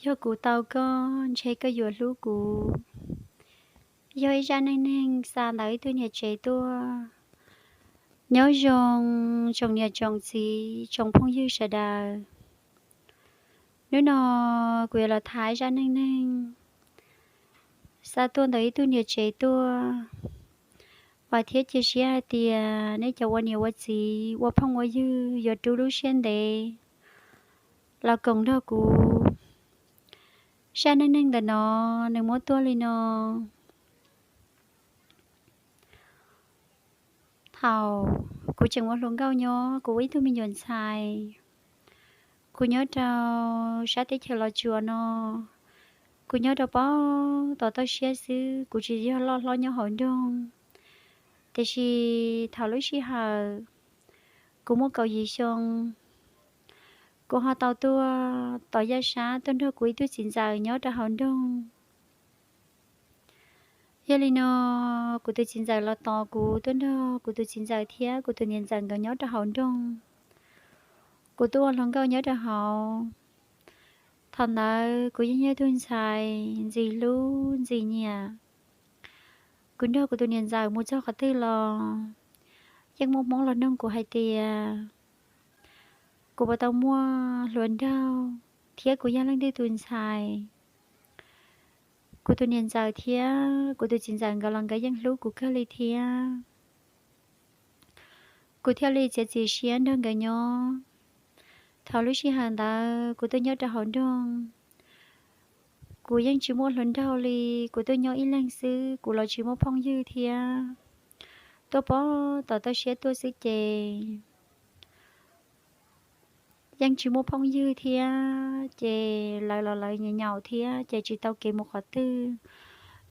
Yog kuv tau koj ntshe koj yuav hlub kuv. Yog ib zaj neej neeg xa ntawm ib tug niam tsev tuaj. Nyob zoo tsoom niam tsoom txiv tsoom phooj ywg sawv daws. Hnub no kuv yuav los tham ib zaj neej neeg xa tuaj ntawm ib tug niam tsev tuaj. Vam thiab cia siab hais tias nej cov ua niam ua txiv ua phooj ua ywg yuav rub lub siab ntev los koom nrog kuv. Zaj neej neeg ntawm no nws muab tuaj li no. Thaum kuv tseem ua hluas nkauj nyob, kuv ua ib tug me nyuam ntxhais. Kuv nyob rau sab teb chaws Los Tsuas no, kuv nyob rau pab tom toj siab xwb, kuv tsis yog loj hlob nyob hauv nroog. Tiam sis thaum lub sij hawm kuv muaj kaum yim xyoo, kuv ho tau tuaj tom yaj sab tuaj nrog kuv ib tug txiv ntxawm nyob rau hauv nroog. Yog li no, kuv tus txiv ntxawm los tos kuv tuaj nrog kuv tus txiv ntxawm thiab kuv tus niam ntxawm nkawd nyob rau hauv nroog. Kuv tuaj ua hluas nkauj nyob rau hauv. Thaum ntawd kuv yeej yog tug ntxhais ntxim hlub ntxim nyiam. Kuv nrog kuv tus niam ntxawm mus txog qhov twg los yeej muaj Hmoob los noog kuv hais tias kuv puas tau muaj hluas nraug thiab kuv yog leej twg tus ntxhais. Kuv tus niam ntxawm thiab kuv tus txiv ntxawm nkawd los nkawd yeej hlub kuv kawg li thiab. Kuv thiaj li txiav txim siab nrog nkawd nyob. Thaum lub sij hawm ntawd kuv tuaj nyob rau hauv nroog, kuv yeej tsis muaj hluas nraug li, kuv tuaj nyob ib leeg xwb, kuv los tsis muaj phooj ywg thiab. Tuaj pab tom toj siab tuaj xwb ces yeej tsis muaj phooj ywg thiab, ces lawv los lawv nyaum nyaum thiab ces tsis tau kev mus qhov twg.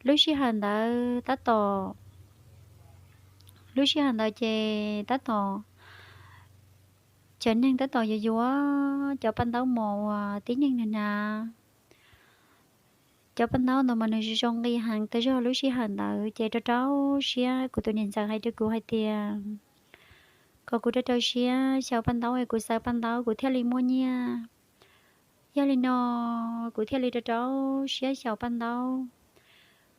Lub sij hawm ntawd tab tom, lub sij hawm ntawd ces tab tom cov neeg tab tom yuav yuav cov paj ntaub mos uas tib neeg nag na. Cov paj ntaub ntawd mas nws zoo nqi heev, tau zog lub sij hawm ntawd ces rau rau siab kuv tus niam ntxawm hais rau kuv hais tias kom kuv rau rau siab xyaum paj ntaub es kuv xaws paj ntaub kuv thiaj li muaj nyiaj. Yog li no, kuv thiaj li rau rau siab xyaum paj ntaub.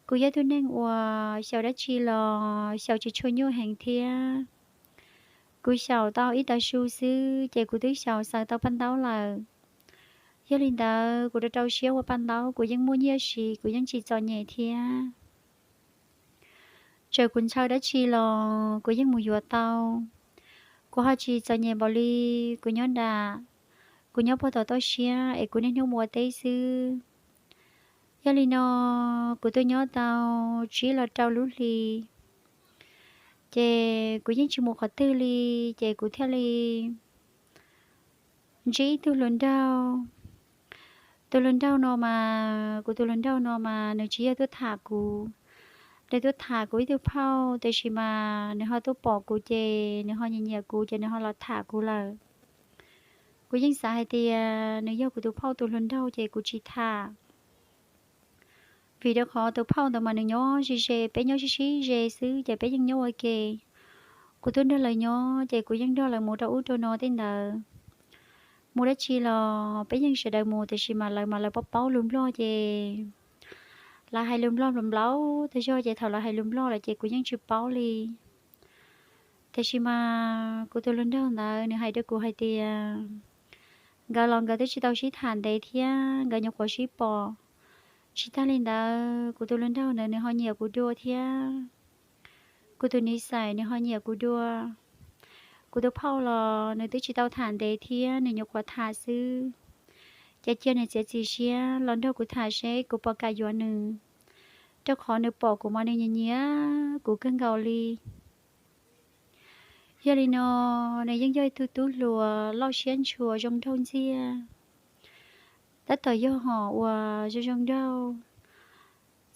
Kuv yog tug neeg uas xyaum dab tsi los xyaum tsis tshua nyuaj heev thiab. Kuv xyaum tau ib tag su xwb ces kuv twb xyaum xaws tau paj ntaub lawm. Yog li ntawd kuv rau rau siab ua paj ntaub kuv yeej muaj nyiaj siv, kuv yeej tsis txom nyem thiab. Txawm kuv ntshaw dab tsi los kuv yeej mus yuav tau. Kuv ho tsis txom nyem npaum li kuv nyob nram, kuv nyob puag tom toj siab es kuv niaj hnub mus ua teb xwb. Yog li no, kuv tuaj nyob tau tsib los rau lub hli, ces kuv yeej tsis mus qhov twg li, ces kuv thiaj li ntsib ib tug hluas nraug. Tus hluas nraug no mas, kuv tus hluas nraug no mas nws tsis yog tuaj tham kuv, nws tuaj tham kuv ib tug phauj, tiam sis mas nws ho tuaj pom kuv ces nws ho nyiam nyiam kuv ces nws ho los tham kuv lawm. Kuv yeej xav hais tias nws yog kuv tus phauj tus hluas nraug ces kuv tsis tham. Vim rau qhov tus phauj ntawd mas nws nyob ze ze, peb nyob sib sib ze xwb ces peb yeej nyob ua ke. Kuv tuaj nrog lawv nyob ces kuv yeej nrog lawv mus rau ub rau no tej ntawd. Mus dab tsi los peb yeej sawv daws mus, tiam sis mas lawv mas lawv paub paub lus Nplog ces lawv hais lus Nplog nplaum nplaum tag zog ces thaum lawv hais lus Nplog lawm ces kuv yeej tsis paub li. Tiam sis mas kuv tus hluas nraug ntawd nws hais rau kuv hais tias nkawd los nkawd twb tsis tau sib tham ntev thiab nkawd nyuam qhuav sib pom. Tsis tag li ntawd kuv tus hluas nraug ntawd nws ho nyiam kuv dua thiab. Kuv tus niam xais nws ho nyiam kuv dua. Kuv tus phauj los nws twb tsis tau tham ntev thiab nws nyuam qhuav tham xwb. Ces cia nws txiav txim siab los nrog kuv tham seb kuv puas kam yuav nws, rau qhov nws pom kuv mas nws nyiam nyiam kuv kawg nkaus li. Yog li no, nws yeej yog ib tug tub hluas loj siab ntshua zoo nraug ntxiag, tab tom yog hom uas zoo zoo nraug.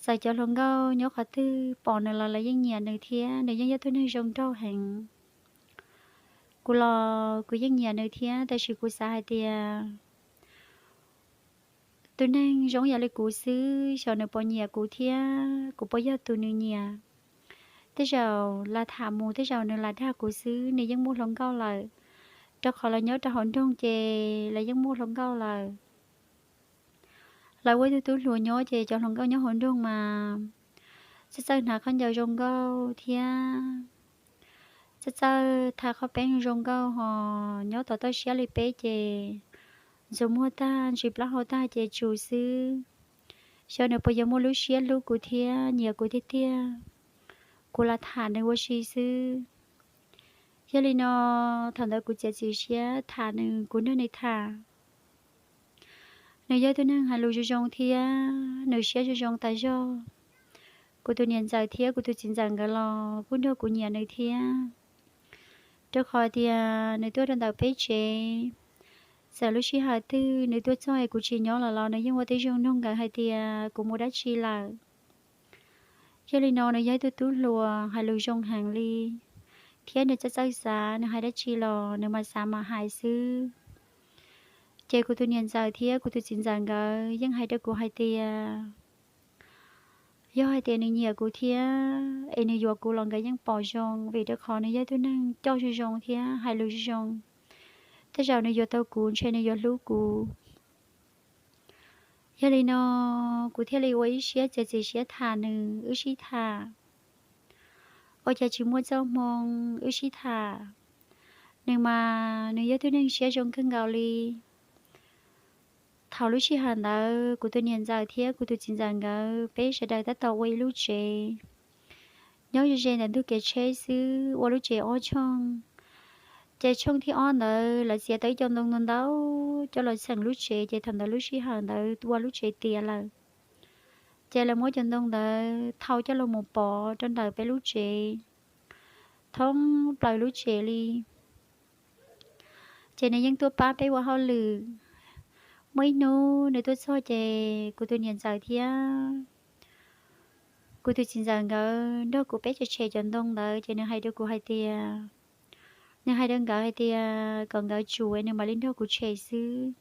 Txawm cov hluas nkauj nyob qhov twg pom nws los lawv yeej nyiam nws thiab nws yeej yog tug neeg zoo nraug heev. Kuv los kuv yeej nyiam nws thiab, tab sis kuv xav hais tias tus neeg zoo yam li kuv xwb xyov nws puas nyiam kuv thiab kuv puas yog tus nws nyiam. Tej zaum lam tham mus tej zaum nws lam dag kuv xwb, nws yeej muaj hluas nkauj lawm, rau qhov lawv nyob rau hauv nroog ces lawv yeej muaj hluas nkauj lawm. lawv ua ib tug tub hluas nyob ces cov hluas nkauj nyob hauv nroog mas txawj txawj hnav khaub ncaws zoo nkauj thiab txawj txawj tha qhob peeb zoo nkauj hos nyob tom toj siab li peb ces ntxuav muag tag ntsis plaub hau tag ces tsum xwb. Xyov nws puas yuav muaj lub siab hlub kuv thiab nyiam kuv tiag tiag, kuv lam tham nws ua si xwb. Yog li no, thaum ntawd kuv txiav txim siab tham nws, kuv nrog nws tham. Nws yog ib tug neeg hais lus zoo zoo thiab nws siab zoo zoo tas zog. Kuv tus niam ntxawm thiab kuv tus txiv ntxawm nkawd los kuj nrog kuv nyiam nws thiab, rau qhov tias nws tuaj rau ntawm peb tsev. Txawm lub sij hawm twg nws tuaj txog es kuv tsis nyob lawm los nws yeej ua tib zoo nug nkawd hais tias kuv mus dab tsi lawm. Yog li no nws yog ib tug tub hluas hais lus zoo heev li, thiab nws txawj txawj xav, nws hais dab tsi los nws mas xav mas hais xwb. Ces kuv tus niam ntxawm thiab kuv tus txiv ntxawm nkawd yeej hais rau kuv hais tias yog hais tias nws nyiam kuv thiab es nws yuav kuv los nkawd yeej pom zoo, vim rau qhov nws yog ib tug neeg coj zoo zoo thiab hais lus zoo zoo. Tej zaum nws yuav tau kuv ntshe nws yuav hlub kuv. Yog li no kuv thiaj li ua ib siab txiav txim siab tham nws, wb sib tham. Ua cas tsis muaj txoj hmoo wb sib tham. Nws mas nws yog tug neeg siab zoo kawg nkaus li. Thaum lub sij hawm ntawd kuv tus niam ntxawm thiab kuv tus txiv ntxawm nkawd peb sawv daws tab tom ua ib lub tsev nyob ze ze ntawm ntug kev tsheb xwb, ua lub tsev ob tshooj. Ces tshooj thib ob ntawd lawv txiav tau ib co ntoo ntau ntau coj los txheem lub tsev, ces thaum ntawd lub sij hawm ntawd ua lub tsev tiav lawm. Ces lawv muab cov ntoo ntawd thau coj los mus pov rau ntawm peb lub tsev, thoob plaws lub tsev li. Ces nws yeej tuaj pab peb ua hauj lwm. Muaj ib hnub nws tuaj txog ces kuv tus niam ntxawm thiab kuv tus txiv ntxawm nkawd nrog kuv peb tshem tshem cov ntoo ntawd, ces nws hais rau kuv hais tias, nws hais rau nkawd hais tias kom nkawd tsum nws mam li nrog kuv tshem xwb.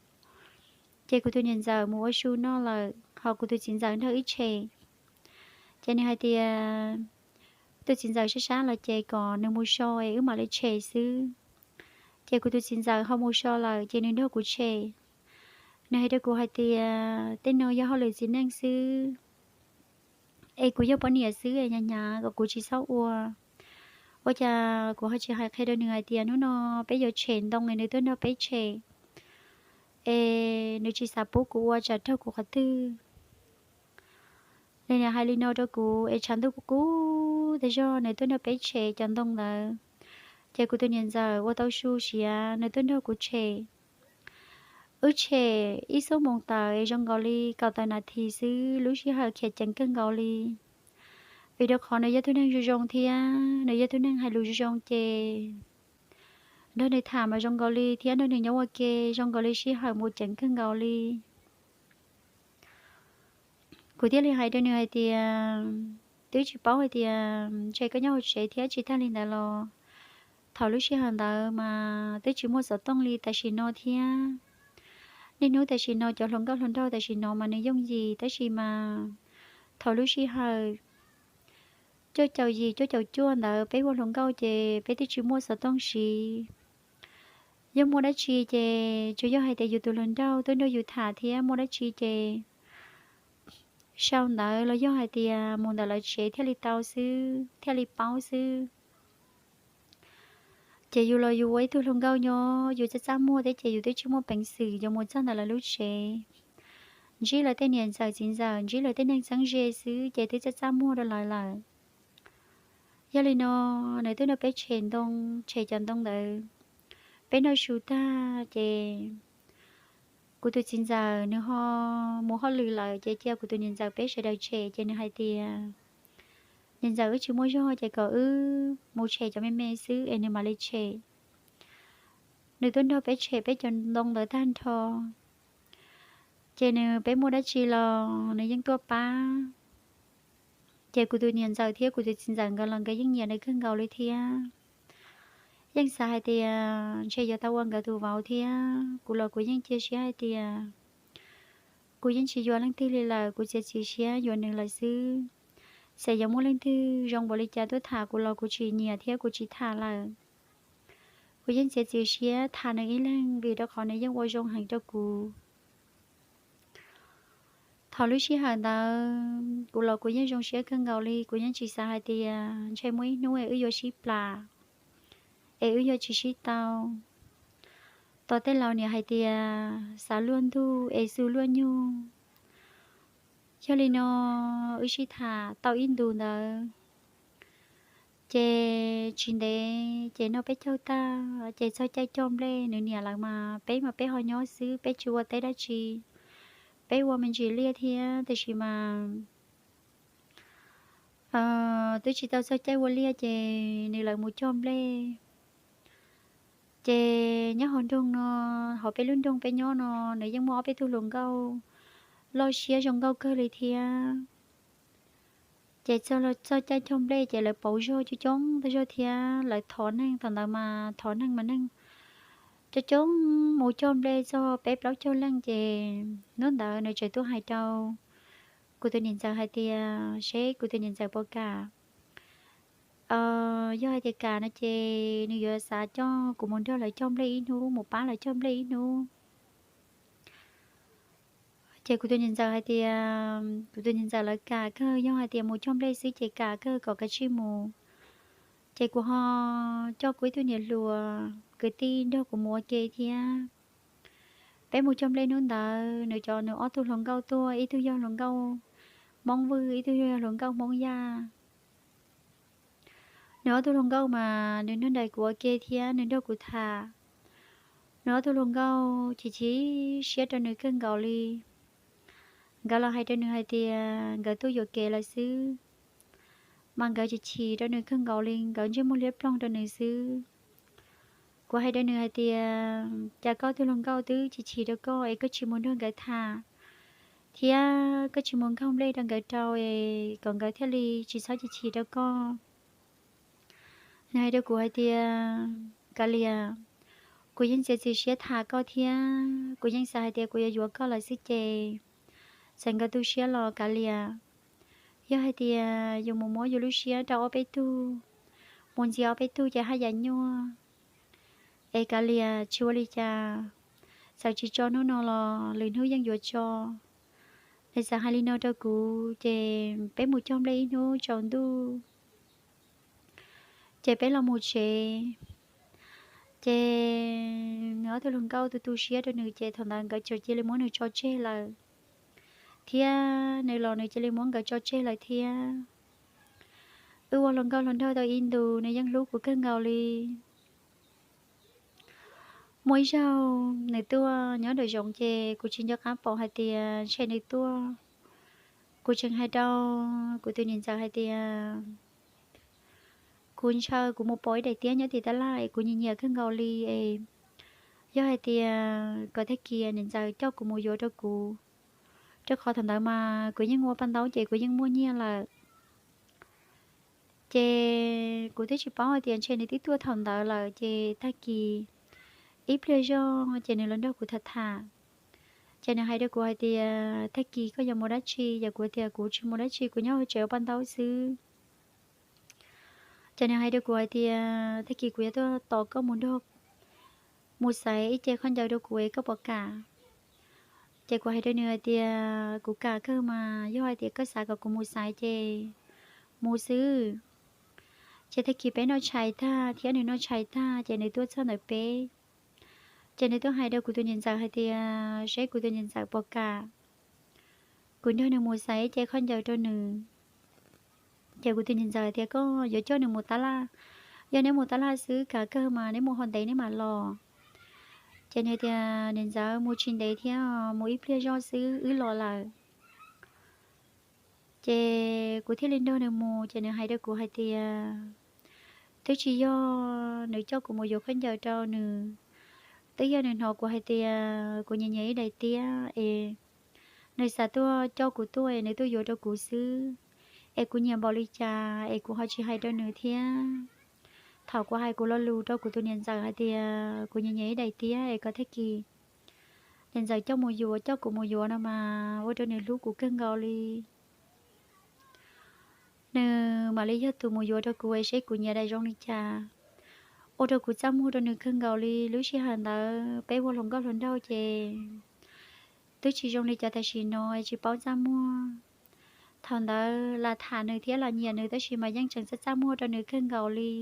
Ces kuv tus niam ntxawm mus ua su noj lawm, ho kuv tus txiv ntxawm nrog wb tshem. Ces nws hais tias, tus txiv ntxawm sab sab los ces kom nws mus so es wb mam li tshem xwb. Ces kuv tus txiv ntxawm ho mus so lawm ces nws nrog kuv tshem. Nws hais rau kuv hais tias tej no yog hauj lwm txiv neej xwb, es kuv yog poj niam xwb es hnyav hnyav kom kuv tsis txhob ua. Ua cas kuv ho tsis hais qhia rau nws hais tias hnub no peb yuav tshem ntoo es nws tuaj nrog peb tshem, es nws tsis xav pub kuv ua tsam raug kuv qhov twg. Nws niaj hais li no rau kuv es tshav ntuj kub kub tag zog nws tuaj nrog peb tshem cov ntoo ntawd. Ces kuv tus niam ntxawm ua tau su siav nws tuaj nrog kuv tshem. Wb tshem ib xuab moos tawm es zoo nkaus li kaum tawm nas this xwb, lub sij hawm khiav ceev kawg nkaus li. Vim rau qhov nws yog tug neeg zoo zoo thiab nws yog tug neeg hais lus zoo zoo ces nrog nws tham mas zoo nkaus li thiab nrog nws nyob ua ke zoo nkaus li sij hawm mus ceev kawg nkaus li. Kuv thiaj li hais rau nws hais tias, twb tsis paub hais tias ntshe koj nyob hauv tsev thiab tsis tag li ntawd los thaum lub sij hawm ntawd mas twb tsis muaj xov tooj li tam sim no thiab. Niaj hnub tam sim no cov hluas nkauj hluas nraug tam sim no mas nws yooj yim tab sis mas thaum lub sij hawm cuaj caum yim cuaj caum cuaj ntawd peb ua hluas nkauj ces peb twb tsis muaj xov tooj siv. Yog muaj dab tsi ces tsuas yog hais tias yus tus hluas nraug tuaj nrog yus tham thiab muaj dab tsi ces sau ntawv los yog hais tias mus ntawm lawv tsev thiaj li tau xwb, thiaj li paub xwb. Ces yus los yus ua ib tug hluas nkauj nyob yus txaj txaj muag thiab ces yus twb tsis muaj peev xwm yuav mus txog ntawm lawv lub tsev, ntsib lawv tej niam ntxawm txiv ntxawm, ntsib lawv tej neeg txheeb ze xwb ces twb txaj txaj muag rau lawv lawm. Yog li no nws twb nrog peb tshem ntoo, tshem cov ntoo ntawd, peb noj su tag ces kuv tus txiv ntxawm nws ho mus hauj lwm lawm ces cia kuv tus niam ntxawm peb sawv daws tshem ces nws hais tias, niam ntxawm wb tsis muaj zog ces kom wb mus tshem cov me me xwb es nws mam li tshem. Nws tuaj nrog peb tshem peb cov ntoo ntawd tag nrho, ces nws peb muaj dab tsi los nws yeej tuaj pab. Ces kuv tus niam ntxawm thiab kuv tus txiv ntxawm nkawd los nkawd yeej nyiam nws kawg nkaus li thiab. Yeej xav hais tias ntshe yuav tau ua nkawd tus vauv thiab. Kuv los kuv yeej cia siab hais tias kuv yeej tsis yuav leej twg li lawm, kuv txiav txim siab yuav nws lawm xwb. Txawm yuav muaj leej twg zoo npaum li cas tuaj tham kuv los kuv tsis nyiam thiab kuv tsis tham lawm. Kuv yeej txiav txim siab tham nws ib leeg vim rau qhov nws yeej ua zoo heev rau kuv. Thaum lub sij hawm ntawd kuv los kuv yeej zoo siab kawg nkaus li, kuv yeej tsis xav hais tias ntshe muaj ib hnub es wb yuav sib plam, es wb yuav tsis sib tau. Tos tej laus niam hais tias xav luaj ntug es xu luaj nyug. Yog li no wb sib tham tau ib ntus ntawd ces tsis ntev ces noj peb caug tag ces txog caij cog nplej, nws niam lawv mas peb mas peb ho nyob xwb, peb tsis ua teb dab tsi, peb ua me ntsis liaj thiab, tiam sis mas twb tsis tau txog caij ua liaj ces nws lawv mus cog nplej. Ces nyob hauv nroog no, hauv peb lub nroog peb nyob no, nws yeej muaj ob peb tug hluas nkauj loj siab zoo nkauj kawg li thiab. Ces txog caij cog nplej ces lawv pauv zog coob coob tag zog thiab lawv thov neeg, thaum ntawd mas thov neeg mas neeg coob coob mus cog nplej txog peb plaub caug leej ces hnub ntawd nws tseem tuaj hais rau kuv tus niam ntxawm hais tias seb kuv tus niam ntxawm puas kam. Yog hais tias kam no ces nws yuav xav coj kuv mus nrog lawv cog nplej ib hnub, mus pab lawv cog nplej ib hnub. Ces kuv tus niam ntxawm hais tias kuv tus niam ntxawm lawv kam kawg, yog hais tias mus cog nplej xwb ces kam kawg, kom kav tsij mus. Ces kuv ho coj kuv ib tug niam hluas kwv tij nrog kuv mus ua ke thiab. Peb mus cog nplej hnub ntawd nws cov nws ob tug hluas nkauj tuaj, ib tug yog hluas nkauj Hmoob Vwj, ib tug yog hluas nkauj Hmoob Yaj. Nws ob tug hluas nkauj mas nws nrog nraim kuv ua ke thiab nws nrog kuv tham. Nws ob tug hluas nkauj chim chim siab rau nws kawg nkaus li. Nkawd los hais rau nws hais tias nkawd tuaj yuam kev lawm xwb, mas nkawd chim chim rau nws kawg nkaus li, nkawd ntsej muag liab ploog rau nws xwb. Kuv hais rau nws hais tias cas koj tug hluas nkauj twb chim chim rau koj es koj tsis mus nrog nkawd tham thiab koj tsis mus nkaug nplej rau nkawd rau es kom nkawd thiaj li tsis txhob chim chim rau koj. Nws hais rau kuv hais tias, Kav liam, kuv yeej txiav txim siab tham koj thiab kuv yeej xav hais tias kuv yuav yuav koj lawm xwb ces txawm nkawd tu siab los kav liam, yog hais tias yus mus muab yus lub siab rau ob peb tug, mus ntxias ob peb tug ces haj yam nyuaj. Es kav liam, tsis ua li cas, txawm tsis tso hnub no los lwm hnub yeej yuav tso. Nws txawm hais li no rau kuv ces peb mus cog nplej ib hnub tsaus ntuj ces peb los mus tsev. Ces nws ob tug hluas nkauj tu tu siab rau nws ces thaum ntawd nkawd txawm cia li muab nws tso tseg lawm, thiab nws los nws cia li muab nkawd tso tseg lawm thiab. Wb ua hluas nkauj hluas nraug tau ib ntus, nws yeej hlub kuv kawg nkaus li. Muaj ib zaug nws tuaj nyob nraum zoov ces kuv tsis nco qab pom hais tias ntshe nws tuaj. Kuv tseem hais rau kuv tus niam ntxawm hais tias, Kuv ntshaw kuv mus pom ib daim tiab nyob tim tab laj es kuv nyiam nyiam kawg nkaus li es yog hais tias kom tag kis niam ntxawm coj kuv mus yuav rau kuv, rau qhov thaum ntawd mas kuv yeej ua paj ntaub ces kuv yeej muaj nyiaj lawm. Ces kuv twb tsis paub hais tias ntshe nws twb tuaj thaum ntawd lawm ces tag kis ib pliag zog ces nws los nrog kuv tham tham. Ces nws hais rau kuv hais tias, Tag kis koj yuav mus dab tsi? Yog kuv tias, Kuv tsis mus dab tsi, kuv nyob hauv tsev ua paj ntaub xwb. Ces nws hais rau kuv hais tias, Tag kis kuv yuav tuaj tos koj mus nrog mus xaiv ib ce khaub ncaws rau kuv es koj puas kam? Ces kuv hais rau nws hais tias, Kuv kam kawg mas, yog hais tias koj xav kom kuv mus xaiv ces mus xwb. Ces tag kis peb noj tshais tag thiab nws noj tshais tag ces nws tuaj txog ntawm peb. Ces nws tuaj hais rau kuv tus niam ntxawm hais tias seb kuv tus niam ntxawm puas kam kuv nrog nws mus xaiv ib ce khaub ncaws rau nws. Ces kuv tus niam ntxawm tias, Koj yuav coj nws mus tab laj, yog neb mus tab laj xwb kam kawg mas, neb mus ho ntev neb mam los. Ces nws tias, Niam ntxawm, mus tsis ntev thiab, mus ib pliag zog xwb wb los lawm. Ces kuv thiaj li nrog nws mus, ces nws hais rau kuv hais tias twb tsis yog nws coj kuv mus yuav khaub ncaws rau nws, twb yog nws hnov kuv hais tias kuv nyiam nyiam ib daim tiab es nws xav tuaj coj kuv tuaj es nws tuaj yuav rau kuv xwb, es kuv nyiam npaum li cas es kuv ho tsis hais rau nws thiab. Thaum kuv hais kuv lo lus rau kuv tus niam ntxawm hais tias kuv nyiam nyiam ib daim tiab es kom tag kis niam ntxawm coj mus yuav, coj kuv mus yuav no mas ua rau nws hlub kuv kawg nkaus li. Nws mam li yog tus mus yuav rau kuv es seb kuv nyiam daim zoo li cas, ua rau kuv txaj muag rau nws kawg nkaus li. Lub sij hawm ntawd peb ua hluas nkauj hluas nraug ces Twb tsis zoo li cov tam sim no tsis paub txaj muag. Thaum ntawd lam tham nws thiab los nyiam nws tab sis mas yeej tseem txaj txaj muag rau nws kawg nkaus li.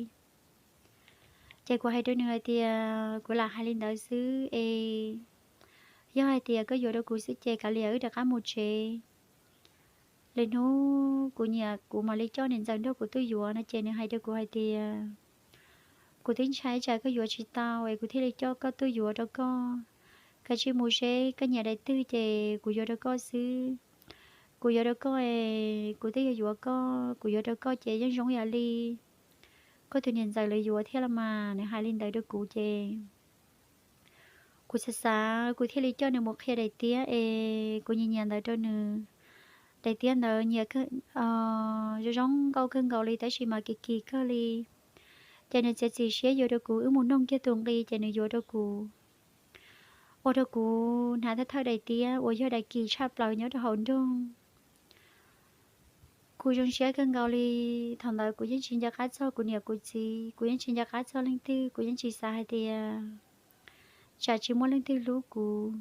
Ces kuv hais rau nws hais tias kuv lam hais li ntawd xwb es yog hais tias koj yuav rau kuv xwb ces kav liam wb rov qab mus tsev. Lwm hnub kuv nyiam kuv mam li coj niam ntxawm nrog kuv tuaj yuav no ces nws hais rau kuv hais tias kuv twb ntshai tsam koj yuav tsis tau es kuv thiaj li coj koj tuaj yuav rau koj. Kav tsij mus seb koj nyiam daim twg ces kuv yuav rau koj xwb. Kuv yuav rau koj es kuv twb yuav yuav koj, kuv yuav rau koj ces yeej zoo ib yam li koj tus niam ntxawm lawv yuav thiab los mas. Nws hais li ntawd rau kuv ces kuv xav xav kuv thiaj li coj nws mus qhia daim tiab es kuv nyiam nyiam ntawd rau nws. Daim tiab ntawd nyiam zoo zoo nkauj kawg nkaus li tab sis mas kim kim kawg li. Ces nws txiav txim siab yuav rau kuv, wb mus noog kiag tus nqi ces nws yuav rau kuv. Ua rau kuv hnav thawj thawj daim tiab uas yog daim kim tshaj plaws nyob rau hauv nroog. Kuv zoo siab kawg nkaus li. Thaum ntawd kuv yeej tsis nco qab txog kuv niam kuv txiv, kuv yeej tsis nco qab txog leej twg, kuv yeej tsis xav hais tias tsam tsis muaj leej twg hlub kuv.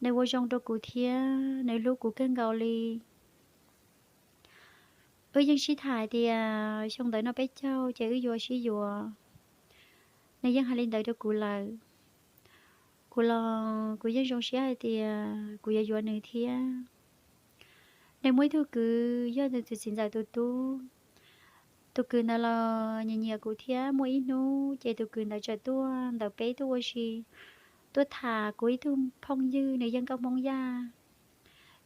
Nws ua zoo rau kuv thiab nws hlub kuv kawg nkaus li. Wb yeej sib tham hais tias xyoo ntawd noj peb caug ces wb yuav sib yuav. Nws yeej hais li ntawd rau kuv lawm. Kuv los kuv yeej zoo siab hais tias kuv yuav yuav nws thiab. Nws muaj ib tug kwv yog nws tus txiv ntxawm tus tub. Tus kwv ntawd los nyiam nyiam kuv thiab. Muaj ib hnub ces tus kwv ntawd txawm tuaj ntawm peb tuaj ua si, tuaj tham kuv ib tug phooj ywg nws yog nkauj Hmoob Yaj.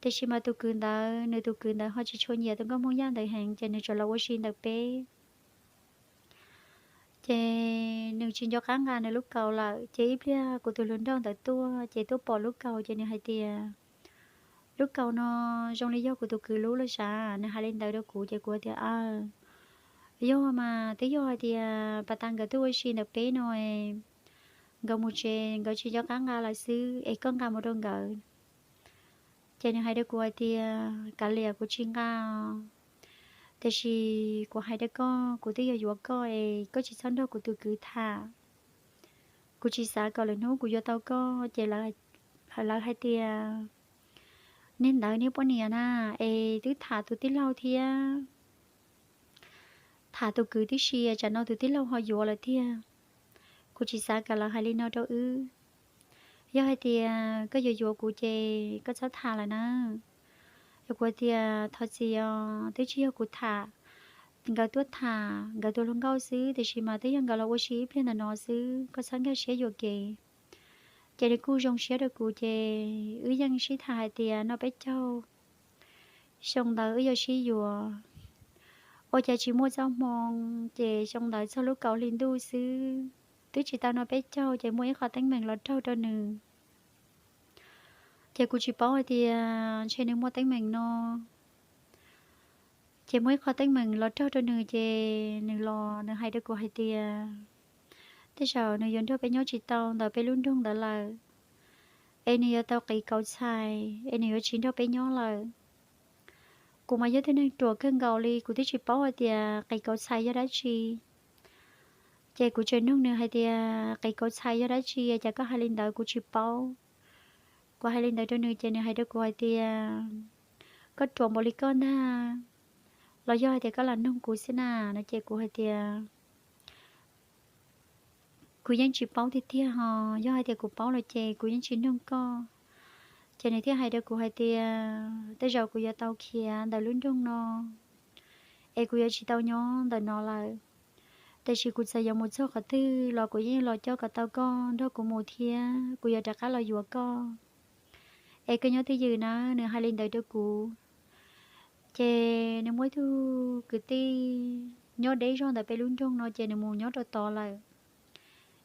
Tiam sis mas tus kwv ntawd, nws tus kwv ntawd ho tsis tshua nyiam tus nkauj Hmoob Yaj ntawd heev ces nws txawm los ua si ntawm peb. Ces nws tsis nco qab nqa nws lub kaus lawm ces ib pliag kuv tus hluas nraug ntawd tuaj ces tuaj pom lub kaus ces nws hais tias lub kaus no zoo li yog kuv tus kwv lub los sav. Nws hais li ntawd rau kuv ces kuv tias aw, yog mas twb yog hais tias pas tas nkawd tuaj ua si ntawm peb no, nkawd mus tsev nkawd tsis nco qab nqa lawm xwb es koj nqa mus rau nkawd. Ces nws hais rau kuv hais tias kav liam kuv tsis nqa, tiam sis kuv hais rau koj kuv twb yuav yuav koj es koj tsis txhob nrog kuv tus kwv tham. Kuv tsis xav kom lwm hnub kuv yuav tau koj ces lawv hais tias niag ntawd niag poj niam na es twb tham tus tij laug thiab tham tus kwv tib si tsam no tus tij laug ho yuav lawm tiag. Kuv tsis xav kom lawv hais li no rau wb. Yog hais tias koj yuav yuav kuv ces koj txhob tham lawm na. Kuv tias thov txim os, twb tsis yog kuv tham, nkawd tuaj tham nkawd tus hluas nkauj xwb tiam sis mas twb yog nkawd los ua si ib pliag ntawm no xwb, koj txhob nkag siab yuam kev. Ces nws kuj zoo siab rau kuv ces wb yeej sib tham hais tias noj peb caug xyoo ntawd wb yuav sib yuav. Ua cas tsis muaj txoj hmoo ces xyoo ntawd txog lub kaum hli ntuj xwb, twb tsis tau noj peb caug ces muaj ib qho teeb meem los raug rau nws. Ces kuv tsis paub hais tias ntshe nws muaj teeb meem no. Ces muaj ib qho teeb meem los raug rau nws ces nws los nws hais rau kuv hais tias tej zaum nws yuav nrog peb nyob tsis tau ntawm peb lub nroog ntawd lawm, es nws yuav tau qiv kauv txhais es nws yuav tsis nrog peb nyob lawm. Kuv mas yog tug neeg ruam kawg nkaus li, kuv twb tsis paub hais tias qiv kauv txhais yog dab tsi. Ces kuv tseem nug nws hais tias qiv kauv txhais yog dab tsi, cas koj hais li ntawd kuv tsis paub. Kuv hais li ntawd rau nws ces nws hais rau kuv hais tias koj ruam npaum li koj ntag, los yog hais tias koj lam noog kuv xwb na no. Ces kuv hais tias kuv yeej tsis paub tiag tiag ho, yog hais tias kuv paub lawm ces kuv yeej tsis noog koj. Ces nws thiaj hais rau kuv hais tias tej zaum kuv yuav tau khiav ntawm lub nroog no, es kuv yuav tsis tau nyob ntawm no lawm. Tiam sis kuv txawm yuav mus txog qhov twg los kuv yeej los coj kom tau koj nrog kuv mus thiab kuv yuav rov qab los yuav koj. Es koj nyob twj ywm na, nws hais li ntawd rau kuv. Ces nws muaj ib tug kwv tij nyob deb zog ntawm peb lub nroog no ces nws mus nyob rau tod lawm,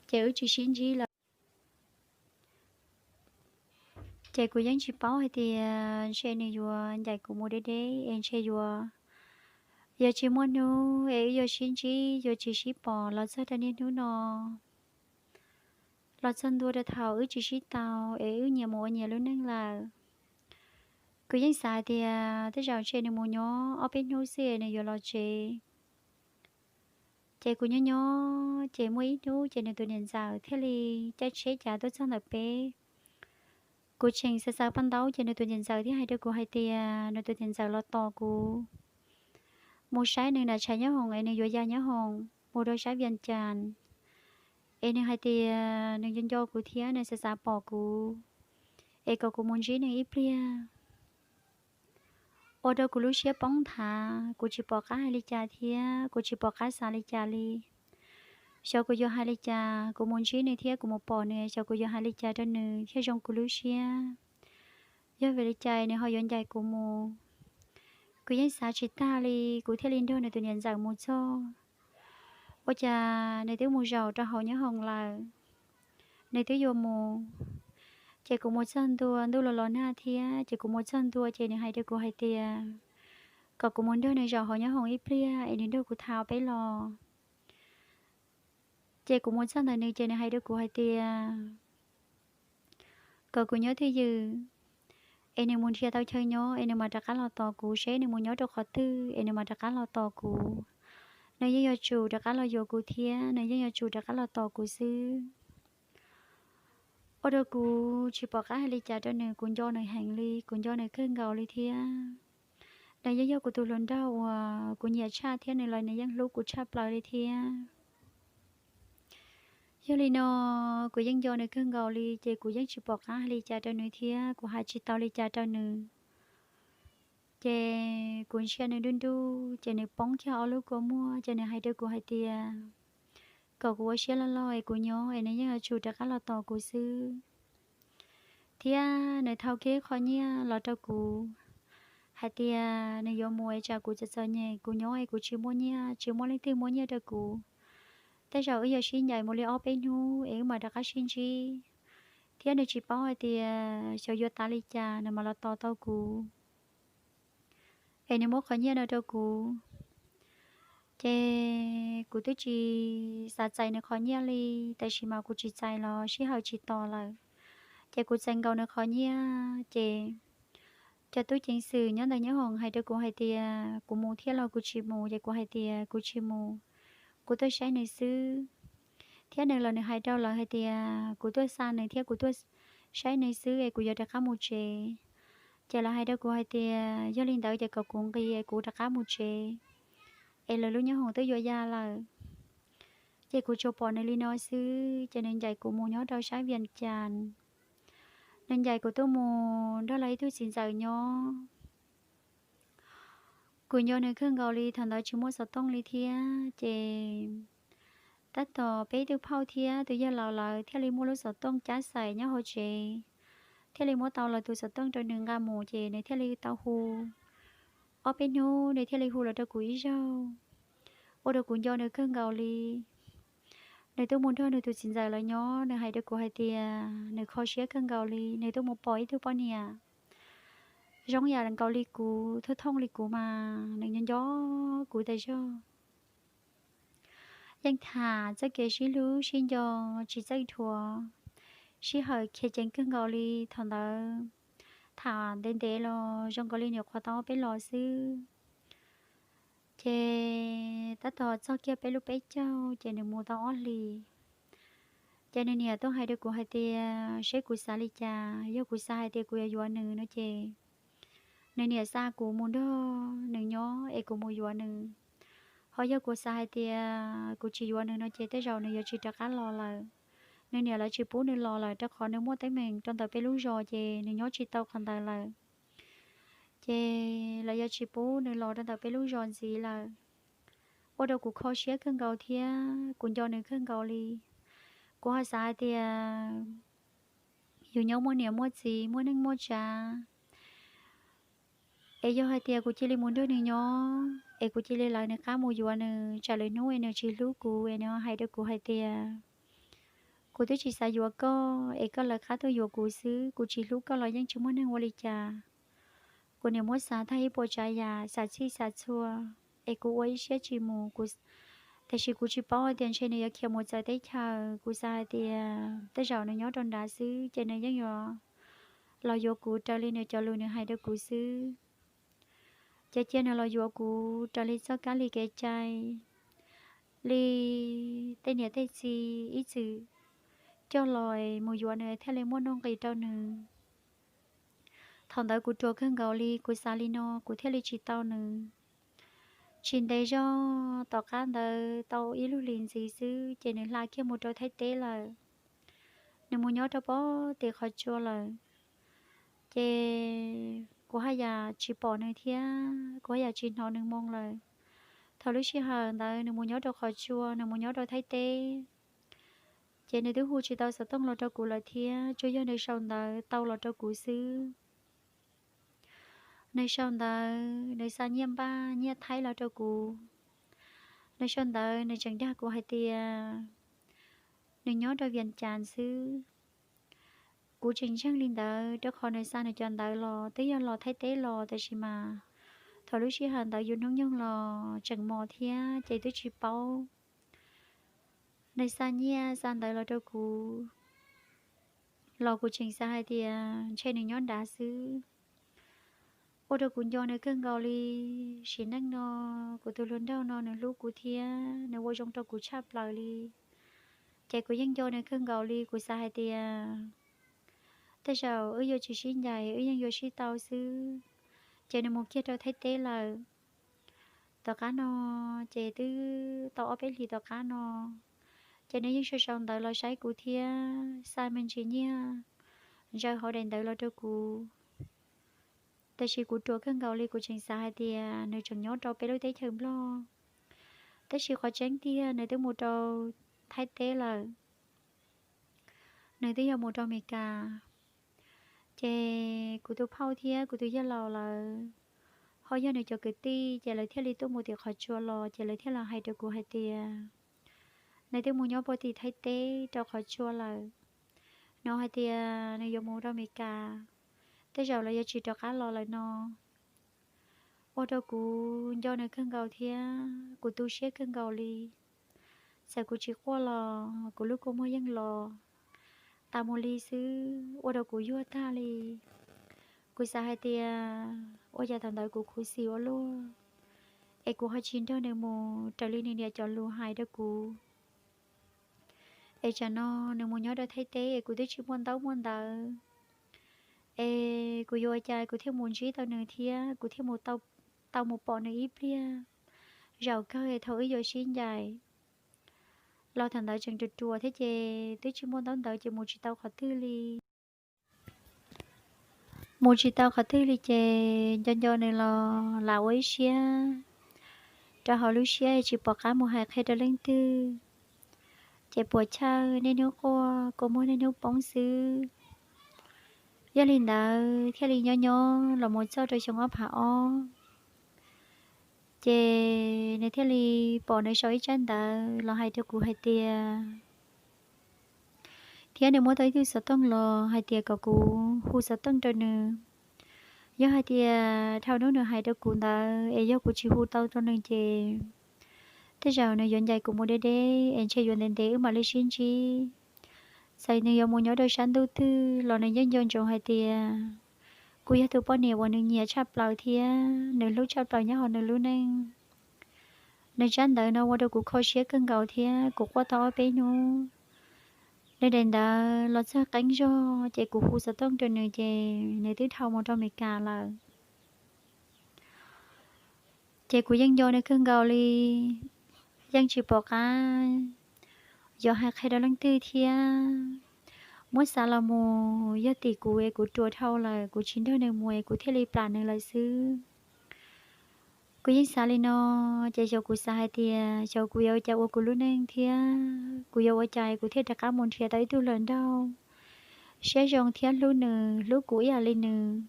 ces wb tsis sib ntsib lawm. Ces kuv yeej tsis paub hais tias ntshe nws yuav ncaim kuv mus deb deb es ntshe yuav, yuav tsis muaj hnub es wb yuav sib ntsib yuav tsis sib pom los txog rau niaj hnub no. Los txog ntua rau thaum wb tsis sib tau es wb nyias mus ua nyias lub neej lawm. Kuv yeej xav hais tias tej zaum ntshe nws mus nyob ob peb hnub xwb nws yuav los tsev. Ces kuv nyob nyob ces muaj ib hnub ces nws tus niam ntxawm thiaj li caij tsheb cav tuaj txog ntawm peb. Kuv tseem xav xav paj ntaub ces nws tus niam ntxawm thiaj hais rau kuv hais tias nws tus niam ntxawm los tos kuv mus saib nws nram tshav nyob hoom es nws yuav ya nyob hoom mus rau sab Vias Cas, es nws hais tias nws nco nco kuv thiab nws xav xav pom kuv, es kom kuv mus ntsib nws ib pliag. Ua rau kuv lub siab poob nthav, kuv tsis pom qab hais li cas thiab kuv tsis pom qab xav li cas li. Xyov kuv yuav hais li cas, kuv mus ntsib nws thiab kuv mus pom nws, xyov kuv yuav hais li cas rau nws thiaj zoo kuv lub siab. Yog vim li cas nws ho yuav ncaim kuv mus? Kuv yeej xav tsis tag li, kuv thiaj li nrog nws tus niam ntxawm mus txog. Ua cas nws twb mus zaum rau hauv nyob hoom lawm, nws twb yuav mus. Ces kuv mus txog ntua, ntuj los los nag thiab, ces kuv mus txog ntua ces nws hais rau kuv hais tias kom kuv mus nrog nws zaum hauv nyob hoom ib pliag es nws nrog kuv tham peb los. Ces kuv mus txog ntawm nws ces nws hais rau kuv hais tias kom kuv nyob twj ywm, es nws mus nrhiav tau chaw nyob es nws mam rov qab los tos kuv, seb nws mus nyob rau qhov twg es nws mam rov qab los tos kuv. Nws yeej yuav tsum rov qab los yuav kuv thiab nws yeej yuav tsum rov qab los tos kuv xwb. Ua rau kuv tsis pom qab hais li cas rau nws, kuv nco nws heev li, kuv nco nws kawg nkaus li thiab. Nws yeej yog kuv tus hluas nraug uas kuv nyiam tshaj thiab nws los nws yeej hlub kuv tshaj plaws li thiab. Yog li no, kuv yeej nco nws kawg nkaus li, ces kuv yeej tsis pom qab hais li cas rau nws thiab kuv hais tsis tau li cas rau nws. Ces kuv ntsia nws nruj nruj, ces nws poob kiag ob lub kua muag, ces nws hais rau kuv hais tias kom kuv ua siab loj loj es kuv nyob es nws yeej yuav tsum rov qab los tos kuv xwb. Thiab nws thau kiag qho nyiaj los rau kuv hais tias nws yuav mus es tsam kuv txom txom nyem, kuv nyob es kuv tsis muaj nyiaj, tsis muaj leej twg muab nyiaj rau kuv. Tej zaum wb yuav sib ncaim mus li ob peb hnub es wb mam rov qab sib ntsib. Thiab nws tsis paub hais tias xyov yuav tas li cas nws mam los tos tau kuv, es nws muab qhov nyiaj no rau kuv. Ces kuv twb tsis xav txais nws qhov nyiaj li, tab sis mas kuv tsis txais los sij hawm tsis tos lawm. Ces kuv txais nkaus nws qhov nyiaj, ces cov tub ceev xwm nyob ntawd nyob hoom hais rau kuv hais tias kuv mus thiab los kuv tsis mus, ces kuv hais tias kuv tsis mus, kuv tuaj saib nws xwb. Thiab nws los nws hais rau lawv hais tias kuv tuaj xa nws thiab kuv tuaj saib nws xwb es kuv yuav rov qab mus tsev. Ces lawv hais rau kuv hais tias yog li ntawd ces kom kuv nqis es kuv rov qab mus tsev, es lawv lub nyob hoom twb yuav ya lawm. Ces kuv tsuas pom nws li no xwb, ces nws ncaim kuv mus nyob rau sab Vias Cas. Nws ncaim kuv tuaj mus nrog lawv ib tug txiv ntxawm nyob. Kuv nco nws kawg nkaus li, thaum ntawd tsis muaj xov tooj li thiab, ces tab tom peb ib tug phauj thiab tus yawg laus lawv thiaj li muaj lub xov tooj cab xaim nyob hauv tsev, thiaj li muab tau lawv tus xov tooj rau nws nqa mus, ces nws thiaj li tau hu. Ob peb hnub nws thiaj li hu los rau kuv ib zaug, ua rau kuv nco nws kawg nkaus li. Nws twb mus nrog nws tus txiv ntxawm lawv nyob, nws hais rau kuv hais tias nws kho siab kawg nkaus li, nws twb mus pom ib tug poj niam zoo yam nkaus li kuv, thooj thooj li kuv mas nws nco nco kuv tas zog. Yeej tham txoj kev sib hlub sib nco tsis txawj dhuav, sij hawm khiav ceev kawg nkaus li. Thaum ntawd tham ntev ntev los zoo nkaus li nyuam qhuav tau ob peb los xwb. Ces tab tom txog kiag peb lub peb caug ces nws mus tau ob hlis. Ces nws niam tuaj hais rau kuv hais tias seb kuv xav li cas, yog kuv xav hais tias kuv yuav yuav nws no ces nws niam xa kuv mus nrog nws nyob es kuv mus yuav nws. Ho yog kuv xav hais tias kuv tsis yuav nws no ces tej zaum nws yuav tsis rov qab los lawm. Nws niam lawv tsis pub nws los lawm rau qhov nws muaj teeb meem rau ntawm peb lub zos ces nws nyob tsis tau qhov ntawd lawm. Ces lawv yuav tsis pub nws los rau ntawm peb lub zos ntxiv lawm. Ua rau kuv kho siab kawg nkaus thiab kuv nco nws kawg nkaus li. Kuv ho xav hais tias yus nyob muaj niam muaj txiv muaj neej muaj tsav, es yog hais tias kuv cia li mus nrog nws nyob es kuv cia li lawv nws qab mus yuav nws, tsam lwm hnub es nws tsis hlub kuv es nws hais rau kuv hais tias kuv twb tsis xav yuav koj es koj lawv qab tuaj yuav kuv xwb, kuv tsis hlub koj los yeej tsis muaj neeg ua li cas. Kuv niam muab xav tag ib puas tsav yam, xav txhij xav txhua, es kuv ua ib siab tsis mus. Kuv, tiam sis kuv tsis paub tias ntshe nws yuav khiav mus txawv teb chaws, kuv xav hais tias tej zaum nws nyob rau nrad xwb ces nws yeej yuav los yuav kuv raws li nws cov lus nws hais rau kuv xwb. Ces cia nws los yuav kuv raws li txoj kab li kev cai, li tej niam tej txiv ib txwm coj los mus yuav nws thiaj li muaj nuj nqis rau nws. Thaum ntawd kuv ruam kawg nkaus li, kuv xav li no kuv thiaj li tsis tau nws. Tsis ntev zog tom qab ntawd tau ib lub hlis ntxiv xwb ces nws hla kiag mus rau Thaib teb lawm. Nws mus nyob rau pem tim qhov tsua lawm. Ces kuv haj yam tsis pom nws thiab kuv haj yam tsis hnov nws moo lawm. Thaum lub sij hawm ntawd nws mus nyob rau qhov tsua, nws mus nyob rau Thaib teb, ces nws twb hu tsis tau xov tooj los rau kuv lawm thiab, tsuas yog nws sau ntawv tau los rau kuv xwb. Nws sau ntawv, nws xa nyiaj npaj nyiaj Thaib los rau kuv. Nws sau ntawv nws tseem dag kuv hais tias nws nyob rau Vias Cas xwb. Kuv tseem ntseeg li ntawd rau qhov nws xa nws cov ntawv los twb yog los Thaib teb los, tab sis mas thaum lub sij hawm ntawd yus hnub nyoog los tseem mos thiab ces twb tsis paub. Nws xa nyiaj xa ntawv los rau kuv los kuv tseem xav hais tias ntshe nws nyob nrad xwb. Ua rau kuv nco nws kawg nkaus li. Sim neej no kuv tus hluas nraug no nws hlub kuv thiab nws ua zoo rau kuv tshaj plaws li. Ces kuv yeej nco nws kawg nkaus li, kuv xav hais tias tej zaum wb yuav tsis sib ncaim, wb yeej yuav sib tau xwb. Ces nws mus kiag rau Thaib teb lawm. Tom qab no ces twb tau ob peb hlis tom qab no, ces nws yeej sau sau ntawv los saib kuv thiab xa me ntsis nyiaj ntsaws hauv daim ntawv los rau kuv. Tab sis kuv ruam kawg nkaus li, kuv tseem xav hais tias nws tseem nyob rau peb lub teb chaws Nplog. Tab sis qhov tseeb tiag nws twb mus rau Thaib teb lawm. Nws twb yog mus rau Amelikas. Ces kuv tus phauj thiab kuv tus yawg laus lawv ho yog nws cov kwv tij, ces lawv thiaj li tuaj mus tim qhov tsua los, ces lawv thiaj los hais rau kuv hais tias nws twb mus nyob puag tim Thaib teb rau qhov tsua lawm. Nws hais tias nws yuav mus rau Amelikas, tej zaum lawv yuav tsis rov qab los lawm no. Ua rau kuv nco nws kawg nkaus thiab kuv tu siab kawg nkaus li. Txawm kuv tsis quaj los kuv lub kua muag yeej los tas mus li xwb, ua rau kuv yuag tag li. Kuv xav hais tias ua cas thaum ntawd kuv khuv xim ua luaj, es kuv ho tsis nrog nws mus raws li nws niam cov lus hais rau kuv. Es tsam no nws mus nyob rau Thaib teb es kuv twb tsis muaj ntaub muaj ntawv, es kuv yuav ua cas kuv thiaj mus ntsib tau nws thiab kuv thiaj mus tau, tau mus pom nws ib pliag. Zaum kawg thaum wb yuav sib ncaim los thaum ntawd tseem ruam ruam thiab ces twb tsis muaj ntaub ntawv ces mus tsis tau qhov twg li. Mus tsis tau qhov twg li ces nco nco nws los lam ua ib siab rau hauv lub siab tsis pom qab mus hais qhia rau leej twg. Ces puas chawj niaj hnub quaj, kua muag niaj hnub poob xwb. Yog li ntawd thiaj li nyob nyob los mus txog rau xyoo ob phav ob, ces nws thiaj li pom nws sau ib tsab ntawv los hais rau kuv hais tias, thiab nws muab tau ib tug xov tooj los hais tias kom kuv hu xov tooj rau nws. Yog hais tias dhau hnub nws hais rau kuv ntawd es yog kuv tsis hu tau rau nws ces tej zaum nws yuav ncaim kuv mus deb deb es ntshe yuav ntev ntev wb mam li sib ntsib. Txawm nws yuav mus nyob rau sab ntuj twg los nws yeej nco ntsoov hais tias kuv yog tus poj niam uas nws nyiam tshaj plaws thiab nws hlub tshaj plaws nyob hauv nws lub neej. Nws tsab ntawv no ua rau kuv kho siab kawg nkaus thiab kuv quaj tau ob peb hnub. Nws daim ntawv los txog qeeb zog ces kuv hu xov tooj rau nws ces nws twb dhau mus rau Amelikas lawm. Ces kuv yeej nco nws kawg nkaus li, yeej tsis pom qab yuav hais qhia rau leej twg thiab. Muab xav los mus yog tim kuv es kuv ruam dhau lawm, kuv tsis nrog nws mus es kuv thiaj li plam nws lawm xwb. Kuv yeej xav li no, ces xyov kuv xav hais tias xyov kuv yuav ua cas ua kuv lub neej thiab kuv yuav ua cas kuv thiaj rov qab mus nrhiav tau ib tug hluas nraug siab zoo thiab hlub nws, hlub kuv ib yam li nws,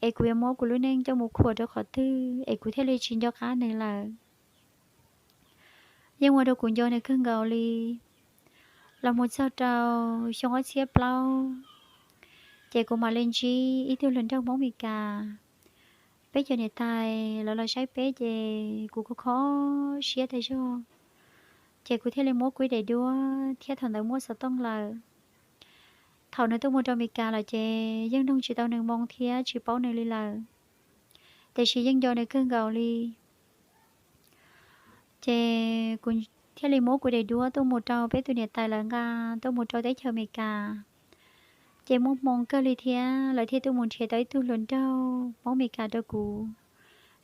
es kuv yuav muab kuv lub neej coj mus khuam rau qhov twg es kuv thiaj li tsis nco qab nws lawm. Yeej ua rau kuv nco nws kawg nkaus li. Los mus txog rau xyoo ob txhiab plaub, ces kuv mam li ntsib ib tug hluas nraug Hmoob Meskas. Peb cov niam tais lawv los saib peb ces kuv kho kho siab tas zog, ces kuv thiaj li muab kuv ib daim duab thiab thaum ntawd muaj xov tooj lawm. Thaum nws tuaj mus rau Meskas lawm ces yeej nug tsis tau nws moo thiab tsis paub nws li lawm, tiam sis yeej nco nws kawg nkaus li. Ces kuv thiaj li muab kuv daim duab tuaj mus rau peb tus niam tais lawv nqa tuaj mus rau teb chaws Amelikas. Ces muaj hmoo kawg li thiab lawv thiaj tuaj mus nrhiav tau ib tug hluas nraug Hmoob Meskas rau kuv.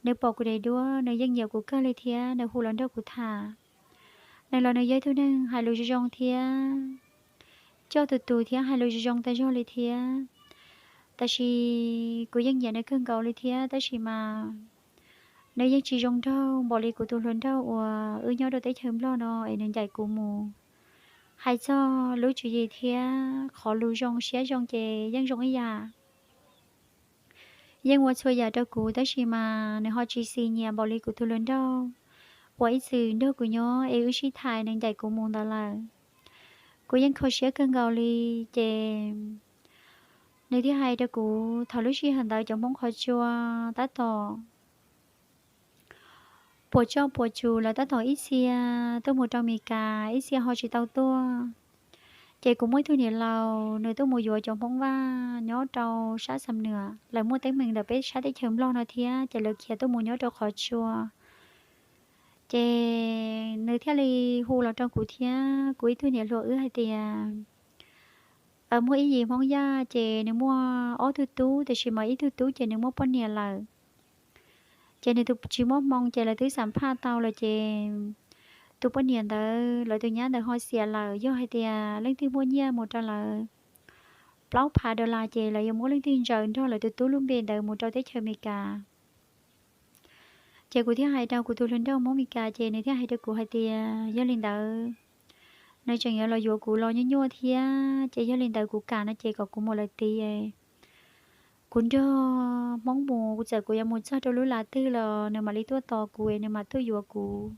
Nws pom kuv daim duab, nws yeej nyiam kuv kawg li thiab nws hu los nrog kuv tham. Nws los nws yog ib tug neeg hais lus zoo zoo thiab coj tus tus thiab hais lus zoo zoo tag zog li thiab. Tab sis kuv yeej nyiam nws kawg nkaus li thiab, tab sis mas nws yeej tsis zoo nraug npaum li kuv tus hluas nraug uas wb nyob rau teb chaws Nplog no es nws ncaim kuv mus. Hais txog lub tswv yim thiab qhov lus zoo siab zoo ces yeej zoo ib yam, yeej ua txhua yam rau kuv, tab sis mas nws ho tsis xis nyiam npaum li kuv tus hluas nraug uas ib txwm nrog kuv nyob es wb sib tham nws ncaim kuv mus ntawd lawm. Kuv yeej kho siab kawg nkaus li. Ces nws thiaj hais rau kuv, thaum lub sij hawm ntawd cov Hmoob Qhov Tsua tab tom puas tsuaj puas tsus, lawv tab tom ib txhia tuaj mus rau Meskas, ib txhia ho tsis tau tuaj. Ces kuv muaj ib tug niam laus, nws tuaj mus yuav cov Hmoob Vaj nyob rau sab Xam Nuam, lawv muaj teeb meem ntawm peb sab teb chaws Nplog no thiab, ces lawv khiav tuaj mus nyob rau Qhov Tsua. Ces nws thiaj li hu los rau kuv thiab kuv ib tug niam hluas wb hais tias, muaj ib yim Hmoob Yaj ces nws muaj ob tug tub, tiam sis mas ib tug tub ces nws muaj poj niam lawm. Ces nws tus tsis muaj hmoo, ces lawv twb xam phaj tau lawm, ces tus poj niam ntawd lawv tus nyab ntawd ho xiam lawm. Yog hais tias leej twg muaj nyiaj mus rau lawv plaub phav dollar, ces lawv yuav muab leej twg ntsaws nrog lawv tus tub lub npe ntawd mus rau teb chaws Amelikas. Ces kuv thiaj hais rau kuv tus hluas nraug Hmoob Meskas, ces nws thiaj hais rau kuv hais tias yog li ntawd, nws tseem yuav los yuav kuv los nyuaj nyuaj thiab, ces yog li ntawd kuv kam no ces kom kuv mus lawm tid. Kuv nrog Hmoob mus, txawm kuv yuav mus txog rau lub lav twg los nws mam li tuaj tos kuv, nws mam tuaj yuav kuv,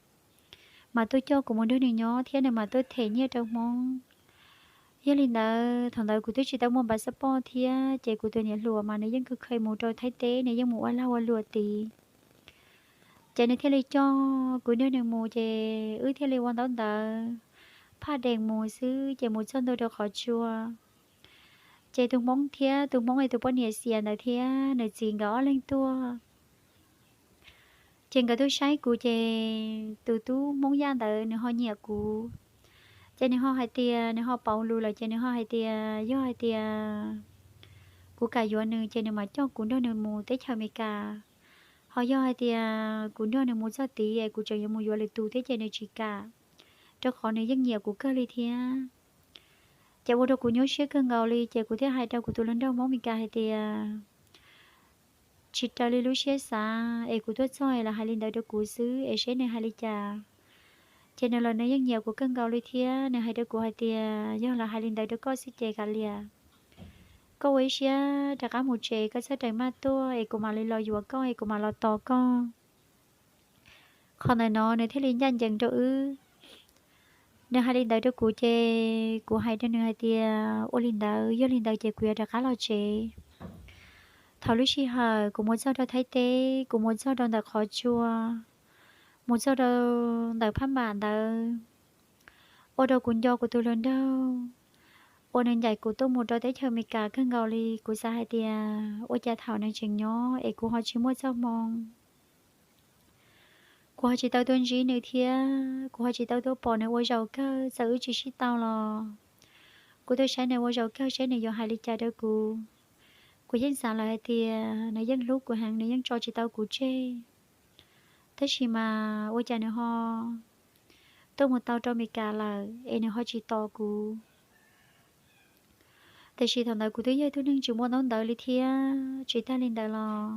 mam tuaj coj kuv mus nrog nws nyob thiab nws mam tuaj them nyiaj rau Hmoob. Yog li ntawd, thaum ntawd kuv twb tsis tau muaj npav xab poj thiab, ces kuv tus niam hluas mas nws yeej kheev kheev mus rau Thaib teb, nws yeej mus ua lag ua luam tid. Ces nws thiaj li coj kuv nrog nws mus, ces wb thiaj li ua ntaub ntawv phaj dees mus xwb, ces mus txog ntua rau Qhov Tsua. Ces tus Hmoob thiab tus Hmoob es tus poj niam xiam ntawd thiab nws txiv nkawd ob leeg tuaj. Ces nkawd tuaj saib kuv, ces tus tub Hmoob Yaj ntawd nws ho nyiam kuv. Ces nws ho hais tias, nws ho pauv lus lawm, ces nws ho hais tias yog hais tias kuv kam yuav nws, ces nws mam coj kuv nrog nws mus teb chaws Amelikas. Ho yog hais tias kuv nrog nws mus txog tid es kuv tseem yuav mus yuav lwm tus thiab ces nws tsis kam, rau qhov nws yeej nyiam kuv kawg li thiab. Ces ua rau kuv nyuaj siab kawg nkaus li, ces kuv thiaj hais rau kuv tus hluas nraug Hmoob Meskas hais tias tsis raws li lub siab xav, es kuv tuaj txog es lawv hais li ntawd rau kuv xwb, es seb nws hais li cas. Ces nws los nws yeej nyiam kuv kawg nkaus li thiab, nws hais rau kuv hais tias yog lawv hais li ntawd rau koj xwb ces kav liam, koj ua ib siab rov qab mus tsev, koj txhob rais maj tuaj, es kuv mam li los yuav koj, es kuv mam los tos koj. Qhov ntawm no nws thiaj li ncaj ncees rau wb. Nws hais li ntawd rau kuv, ces kuv hais rau nws hais tias ua li ntawd, yog li ntawd ces kuv yuav rov qab los tsev. Thaum lub sij hawm kuv mus txog rau Thaib teb, kuv mus txog rau ntawm Qhov Tsua, mus txog rau ntawm phab npam ntawd, ua rau kuv nco kuv tus hluas nraug uas nws ncaim kuv tuaj mus rau teb chaws Amelikas kawg nkaus li. Kuv xav hais tias ua cas thaum nws tseem nyob es kuv ho tsis muaj txoj hmoo, kuv ho tsis tau tuaj ntsib nws thiab kuv ho tsis tau tuaj pom nws ua zaum kawg, txawm wb tsis sib tau los kuv tuaj saib nws ua zaum kawg seb nws yuav hais li cas rau kuv. Kuv yeej xav lawm hais tias nws yeej hlub kuv heev, nws yeej tso tsis tau kuv tseg. Tab sis mas ua cas nws ho tuaj mus tau rau Amelikas lawm es nws ho tsis tos kuv. Tiam sis thaum ntawd kuv twb yog ib tug neeg tsis muaj ntaub ntawv li thiab, tsis tag li ntawd los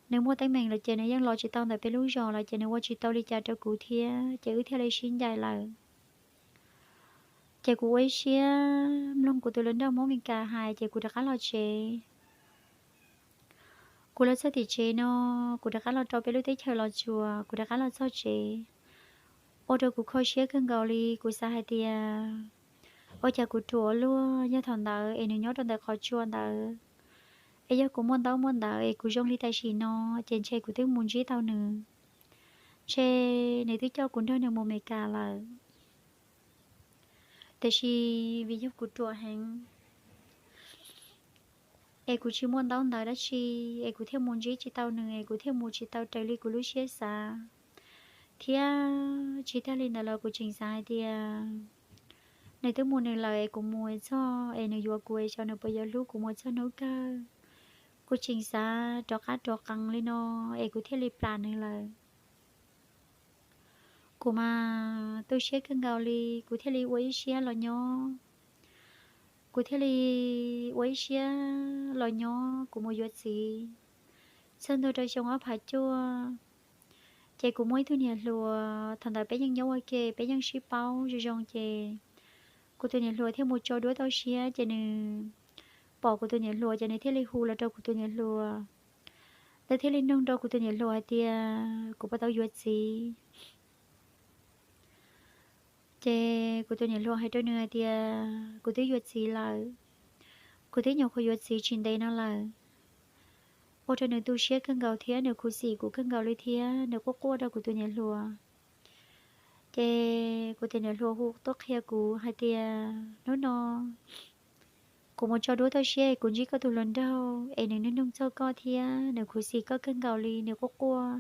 nws muaj teeb meem lawm ces nws yeej los tsis tau ntawm peb lub zos lawm, ces nws ua tsis tau li cas rau kuv thiab, ces wb thiaj li sib ncaim lawm. Ces kuv ua ib siab mloog kuv tus hluas nraug Hmoob Amelikas hais, ces kuv rov qab los tsev. Kuv los txog tim tsev no, kuv rov qab los rau peb lub teb chaws Los Tsuas, kuv rov qab los txog tsev, ua rau kuv kho siab kawg nkaus li. Kuv xav hais tias ua cas kuv ruam luaj, yog thaum ntawd es nws nyob rau ntawm Qhov Tsua ntawd, es yog kuv muaj ntaub muaj ntawv es kuv zoo li tam sim no, ces ntshe kuv twb mus ntsib tau nws, ntshe nws twb coj kuv nrog nws mus Amelikas lawm. Tiam sis vim yog kuv ruam heev es kuv tsis muaj ntaub ntawv dab tsi, es kuv thiaj mus ntsib tsis tau nws, es kuv thiaj mus tsis tau raws li kuv lub siab xav. Thiab tsis tag li ntawd los kuv tseem xav hais tias Nws twb mus nws lawm es kuv mus txog es nws yuav kuv es xyov nws puas yuav hlub kuv mus txog hnub kawg. Kuv tseem xav rov qab rov qees li no es kuv thiaj li plam nws lawm. Kuv mas tu siab kawg nkaus li, kuv thiaj li ua ib siab los nyob. Kuv thiaj li ua ib siab los nyob, kuv mus yuav txiv. Txog ntua rau xyoo ob phav cuaj, ces kuv muaj ib tug niam hluas, thaum ntawd peb yeej nyob ua ke, peb yeej sib paub zoo zoo ces kuv tus niam hluas thiaj mus tso duab toj siab, ces nws pom kuv tus niam hluas ces nws thiaj li hu los rau kuv tus niam hluas. Nws thiaj li nug rau kuv tus niam hluas hais tias kuv puas tau yuav txiv. Ces kuv tus niam hluas hais rau nws hais tias kuv twb yuav txiv lawm, kuv twb nyuam qhuav yuav txiv tsis ntev no lawm. Ua rau nws tu siab kawg nkaus thiab nws khuv xim kuv kawg nkaus li thiab nws quaj quaj rau kuv tus niam hluas. Ces kuv tus niam hluas hu tuaj qhia kuv hais tias hnub no kuv mus tso duab toj siab es kuv ntsib koj tus hluas nraug es nws nug nug txog koj thiab nws khuv xim koj kawg nkaus li, nws quaj quaj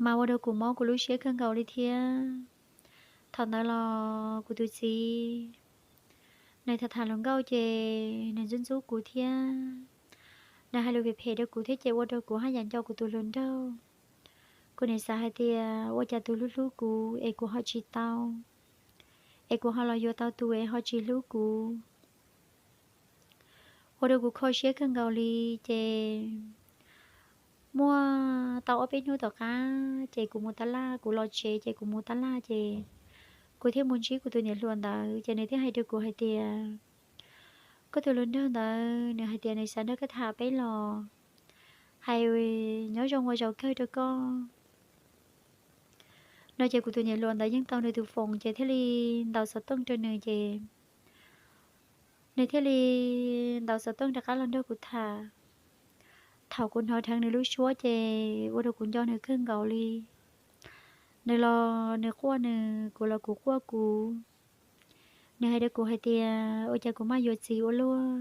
mas ua rau kuv mob kuv lub siab kawg nkaus li thiab. Thaum ntawd los kuv tus txiv nws tham tham hluas nkauj ces nws ntxub ntxub kuv thiab nws hais lus phem phem rau kuv thiab ces ua rau kuv haj yam nco kuv tus hluas nraug. Kuv nim xav hais tias ua cas tus hlub hlub kuv es kuv ho tsis tau, es kuv ho los yuav tau tus es ho tsis hlub kuv. Ua rau kuv kho siab kawg nkaus li. Ces muaj tau ob peb hnub tom qab ces kuv mus tab laj, kuv los tsev ces kuv mus tab laj ces kuv thiaj mus ntsib kuv tus niam hluas ntawd ces nws thiaj hais rau kuv hais tias koj tus hluas nraug ntawd nws hais tias nws xav nrog koj tham peb los, hais nyob zoo ua zaum kawg rau koj no. Ces kuv tus niam hluas ntawd yeej tau nws tus foos ces thiaj li ntaus xov tooj rau nws ces nws thiaj li ntaus xov tooj rov qab los nrog kuv tham. Thaum kuv hnov dheev nws lub suab ces ua rau kuv nco nws kawg nkaus li. Nws los nws quaj nws, kuv los kuv quaj kuv. Nws hais rau kuv hais tias ua cas kuv maj yuav txiv ua luaj.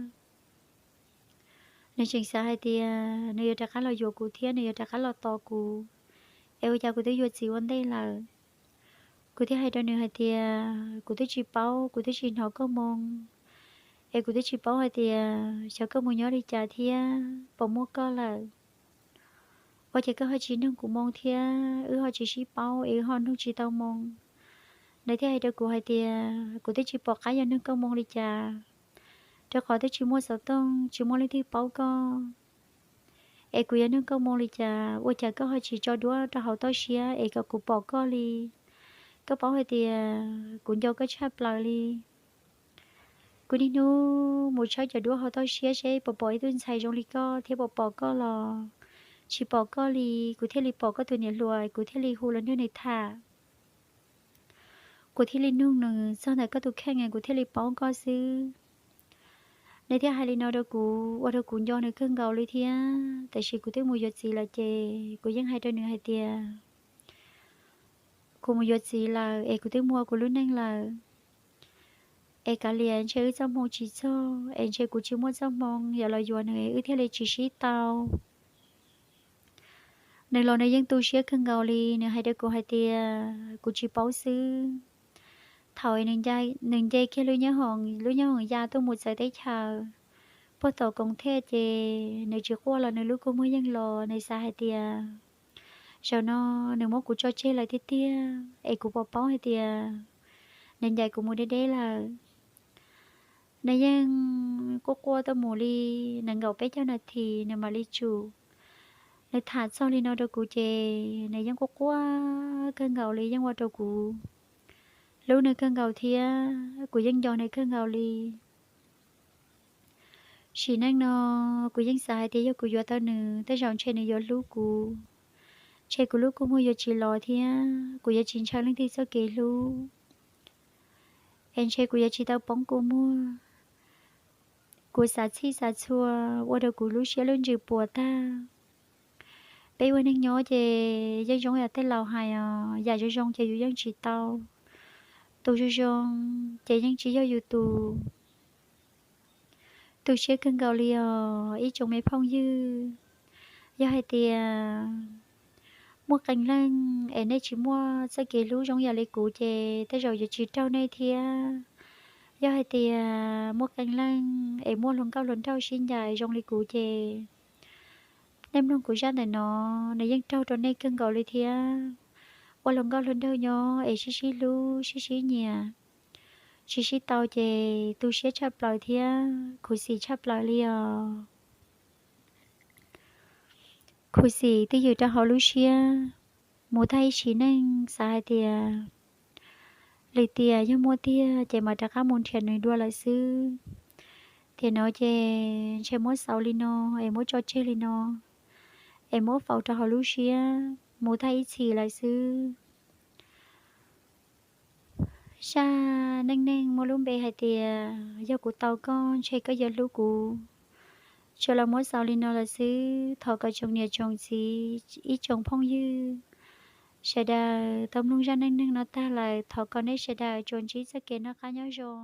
Nws tseem xav hais tias nws yuav rov qab los yuav kuv thiab nws yuav rov qab los tos kuv, es ua cas kuv twb yuav txiv ua ntej lawm. Kuv thiaj hais rau nws hais tias kuv twb tsis paub, kuv twb tsis hnov koj moo, es kuv twb tsis paub hais tias xyov koj mus nyob li cas thiab puas muaj koj lawm. Ua ces koj ho tsis nug kuv moo thiab wb ho tsis sib paub es wb ho nug tsis tau moo. Nws thiaj hais rau kuv hais tias kuv twb tsis pom qab yuav nug koj moo li cas, rau qhov twb tsis muaj xov tooj, tsis muaj leej twg paub koj. Es kuv yuav nug koj moo li cas, ua cas koj ho tsis tso duab rau hauv toj siab es kom kuv pom koj li? Koj paub hais tias kuv nco koj tshaj plaws li. Kuv niaj hnub mus tshawb cov duab hauv toj siab seb puas pom ib tug ntxhais zoo li koj thiab puas pom koj los tsis pom koj li. Kuv thiaj li pom koj tus niam hluas, kuv thiaj li hu los nrog nws tham. Kuv thiaj li nug nws txog ntawm koj tus kheej, kuv thiaj li paub koj xwb. Nws thiaj hais li no rau kuv, ua rau kuv nco nws kawg nkaus li thiab. Tiam sis kuv twb mus yuav txiv lawm ces kuv yeej hais rau nws hais tias kuv mus yuav txiv lawm es kuv twb muaj kuv lub neej lawm, es kav liam ntshe wb txoj hmoo tsis txog, es ntshe kuv tsis muaj txoj hmoo yuav los yuav nws wb thiaj li tsis sib tau. Nws los nws yeej tu siab kawg nkaus li, nws hais rau kuv hais tias kuv tsis paub xwb. Thaum nws nce kiag lub nyob hoom, lub nyob hoom ya tuaj mus txawv teb chaws, puag tom koom thiaj ces nws tsis quaj los nws lub kua muag yeej los, nws xav hais tias zaum no nws muab kuv tso tseg lawm tiag tiag, es kuv puas paub hais tias nws ncaim kuv mus deb deb lawm. Nws yeej quaj quaj tuaj mus li nees nkaum peb caug nas this nws mam li tsum. Nws tham txog li no rau kuv ces nws yeej quaj quaj kawg nkaus li, yeej ua rau kuv hlub nws kawg nkaus thiab kuv yeej nco nws kawg nkaus li. Sim neej no kuv yeej xav hais tias yog kuv yuav tau nws, tej zaum ntshe nws yuav hlub kuv, ntshe kuv lub kua muag yuav tsis los thiab kuv yuav tsis ntshaw leej twg txoj kev hlub, es ntshe kuv yuav tsis tau poob kua muag. Kuv xav txhij xav txhua ua rau kuv lub siab lub ntsws puas tag. Peb ua neeg nyob ces yeej zoo yam tej laus hais os, yam zoo zoo ces yus yeej tsis tau, tus zoo zoo ces yeej tsis yog yus tus. Tu siab kawg nkaus li os ib tsoom me phooj ywg. Yog hais tias muaj qee leej es nej tsis muaj txoj kev hlub zoo yam li kuv ces tej zaum yuav tsis raug nej thiab. Yog hais tias muaj qee leej es muaj hluas nkauj hluas nraug sib ncaim zoo li kuv ces nej mloog kuv zaj ntawm no, nws yeej raug rau nej kawg nkaus li thiab. Ua hluas nkauj hluas nraug nyob es sib sib hlub sib sib nyiam, tsis sib tau ces tu siab tshaj plaws thiab khuv xim tshaj plaws li os. Khuv xim twj ywm rau hauv lub siab, mus tag ib sim neej xav hais tias lwm tiam yog muaj tiag ces mam rov qab mus nrhiav nws dua lawm xwb. Tiam no ces ntshe muab xaus li no, es muab tso tseg li no, es muab faus rau hauv lub siab mus tag ib txhis lawm xwb. Zaj neej neeg muaj lub npe hais tias yog kuv tau koj ntshe koj yuav hlub kuv. Tsuas los muab xaus li no lawm xwb. Thov kom tsoom niam tsoom txiv ib tsoom phooj ywg sawv daws tau mloog zaj neej neeg no tag lawm, thov kom nej sawv daws tsuas ntsib txoj kev noj qab nyob zoo.